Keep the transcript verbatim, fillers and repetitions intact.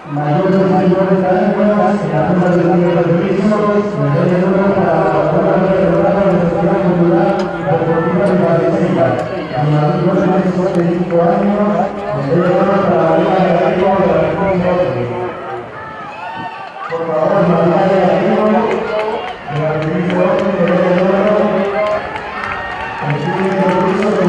Mayores de cincuenta años, en la zona de los permisos, medalla de oro para la Escuela de Deportiva Cultural Deportiva de Valdecilla. Y mayores de cincuenta y cinco años, medalla de oro para la Liga de Atletismo de la Región Norte. Por favor, medalla de oro, de la Provincia de Oro, medalla de oro. Recibe el permiso de